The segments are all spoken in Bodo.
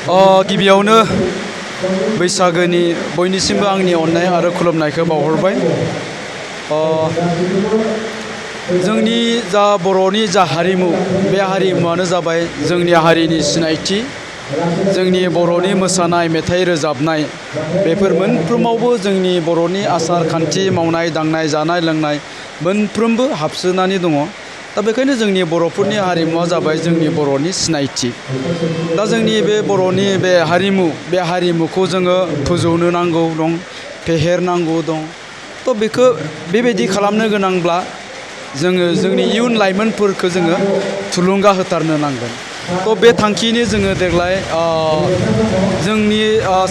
गिबियावनो बैसागोनि बयनिसिमबो आंनि अननाय आरो खुलुमनायखौ बावहरबाय। जोंनि जा बर'नि जा हारिमु, बे हारिमुआनो जाबाय जोंनि हारिनि सिनायथि। जोंनि बर'नि मोसानाय, मेथाइ रोजाबनाय बेफोर मोनफ्रोमावबो जोंनि बर'नि आसार खान्थि, मावनाय दांनाय, जानाय लोंनाय मोनफ्रोमबो हाबसोनानै दङ। दा बेखायनो जोंनि बर'फोरनि हारिमुवा जाबाय जोंनि बर'नि सिनायथि। दा जोंनि बे बर'नि बे हारिमुखौ जोङो फोजौनो नांगौ दं, फेहेरनांगौ दं। थ' बेखौ बेबायदि खालामनो गोनांब्ला जोङो जोंनि इयुन लाइमोनफोरखौ जोङो थुलुंगा होथारनो नांगोन। थ' बे थांखिनि जोङो देग्लाय जोंनि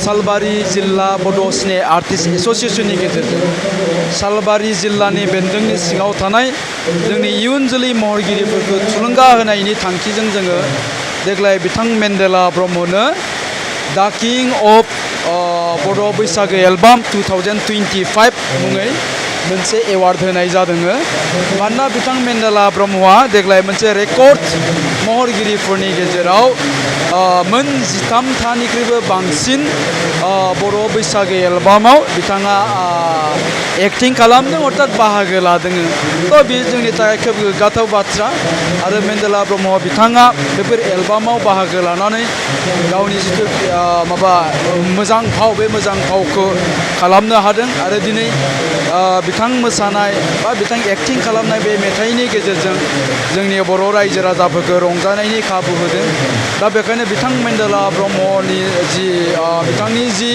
सालबारि जिल्ला बड' स्ने आर्टिस्ट एस'सियेसननि गेजेरजों सालबारि जिल्लानि बेन्दोंनि सिङाव थानाय जोंनि इयुन जोलै महरगिरिफोरखौ थुलुंगा होनायनि थांखिजों जोङो देग्लाय बिथां मेन्डेला ब्रह्मनो दा किं अफ बड' बैसागो एलबाम 2025 मुङै मोनसे एवार्ड होनाय जादों। मानोना बिथां मेन्डेला ब्रह्मआ देग्लाय मोनसे रेकर्ड महरगिरिफोरनि गेजेराव मोन 13थानिख्रुइबो बांसिन बर' बैसागो एलबामाव बिथाङा एक्टिं खालामदों, अर्थात बाहागो लादों। थ' बे जोंनि थाखाय खोब गोग्गाथाव बाथ्रा। आरो मेन्डेला ब्रह्म बिथाङा बेफोर एलबामाव बाहागो लानानै गावनि जिथु मोजां फाव, बे मोजां फावखौ खालामनो हादों। आरो दिनै बिथां मोसानाय बा बिथां एक्टिं खालामनाय बे मेथाइनि गेजेरजों जोंनि बर' रायजो राजाफोरखौ रंजानायनि खाबु होदों। दा बेखायनो बिथां मेन्डेला ब्रह्मनि बिथांनि जि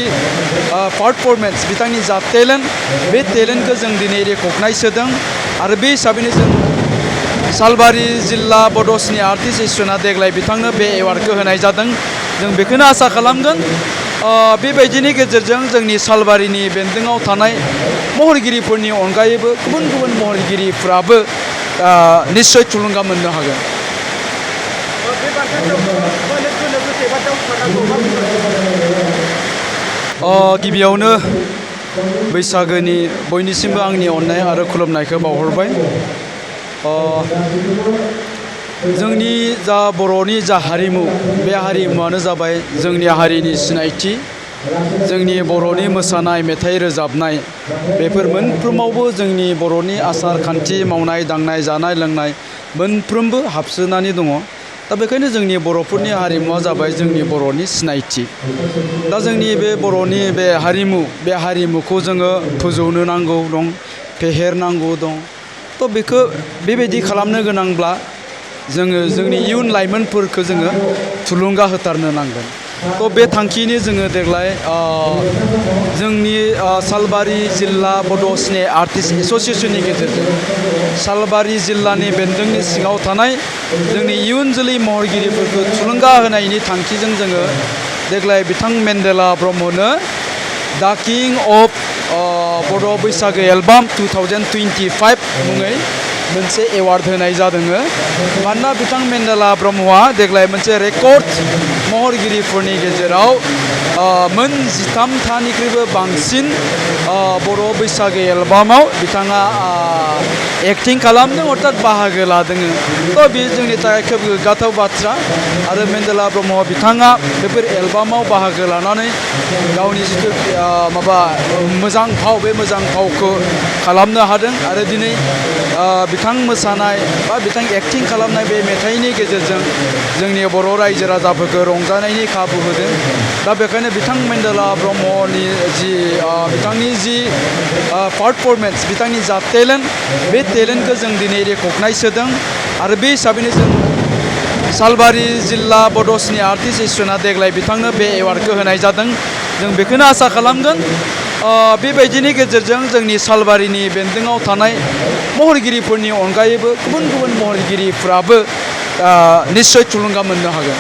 पारफरमेन्स, बिथांनि जा टेलेन्ट, बे टेलेन्टखौ जों दिनै रेकगनाइज होदों। आरो बे हिसाबैनो जों सालबारि जिल्ला बड' स्नि आर्टिस्ट एस'सियेसना देग्लाय बिथांनो बे एवार्डखौ होनाय जादों। जों बेखौनो आसा खालामगोन बेबायदिनि गेजेरजों जोंनि सालबारिनि बेन्दोङाव थानाय महरगिरिफोरनि अनगायैबो गुबुन गुबुन महरगिरिफ्राबो निस्सय थुलुंगा मोननो हागोन। गिबियावनो बैसागोनि बयनिसिमबो आंनि अननाय आरो खुलुमनायखौ बावहरबाय। जोंनि जा बर'नि जा हारिमु, बे हारिमुआनो जाबाय जोंनि हारिनि सिनायथि। जोंनि बर'नि मोसानाय, मेथाइ रोजाबनाय बेफोर मोनफ्रोमावबो जोंनि बर'नि आसार खान्थि, मावनाय दांनाय, जानाय लोंनाय मोनफ्रोमबो हाबसोनानै दङ। दा बेखायनो जोंनि बर'फोरनि हारिमुवा जाबाय जोंनि बर'नि सिनायथि। दा जोंनि बे बर'नि बे हारिमुखौ जोङो फोजौनो नांगौ दं, फेहेरनांगौ दं। थ' बेखौ बेबायदि खालामनो गोनांब्ला जोङो जोंनि इयुन लाइमोनफोरखौ जोङो थुलुंगा होथारनो नांगोन। थ' बे थांखिनि जोङो देग्लाय जोंनि सालबारि जिल्ला बड' स्ने आर्टिस्ट एस'सियेसननि गेजेरजों सालबारि जिल्लानि बेन्दोंनि सिङाव थानाय जोंनि इयुन जोलै महरगिरिफोरखौ थुलुंगा होनायनि थांखिजों जोङो देग्लाय बिथां मेन्डेला ब्रह्मनो दा किं अफ बड' बैसागो एलबाम 2025 मुङै मोनसे एवार्ड होनाय जादों। मानोना बिथां मेन्डेला ब्रह्मआ देग्लाय मोनसे रेकर्ड महरगिरिफोरनि गेजेराव मोन 13थानिख्रुइबो बांसिन बर' बैसागो एलबामाव बिथाङा एक्टिं खालामदों, अर्थात बाहागो लादों। थ' बे जोंनि थाखाय खोब गोग्गाथाव बाथ्रा। आरो मेन्डेला ब्रह्म बिथाङा बेफोर एलबामाव बाहागो लानानै गावनि जिथु मोजां फाव, बे मोजां फावखौ खालामनो हादों। आरो दिनै बिथां मोसानाय बा बिथां एक्टिं खालामनाय बे मेथाइनि गेजेरजों जोंनि बर' रायजो राजाफोरखौ रंजानायनि खाबु होदों। दा बेखायनो बिथां मेन्डेला ब्रह्मनि बिथांनि जि पारफरमेन्स, बिथांनि जा टेलेन्ट, बे टेलेन्टखौ जों दिनै रेकगनाइज होदों। आरो बे हिसाबैनो जों सालबारि जिल्ला बड' स्नि आर्टिस्ट एस'सियेसना देग्लाय बिथांनो बे एवार्डखौ होनाय जादों। जों बेखौनो आसा खालामगोन बेबायदिनि गेजेरजों जोंनि सालबारिनि बेन्दोङाव थानाय महरगिरिफोरनि अनगायैबो गुबुन गुबुन महरगिरिफ्राबो निस्सय थुलुंगा मोननो हागोन।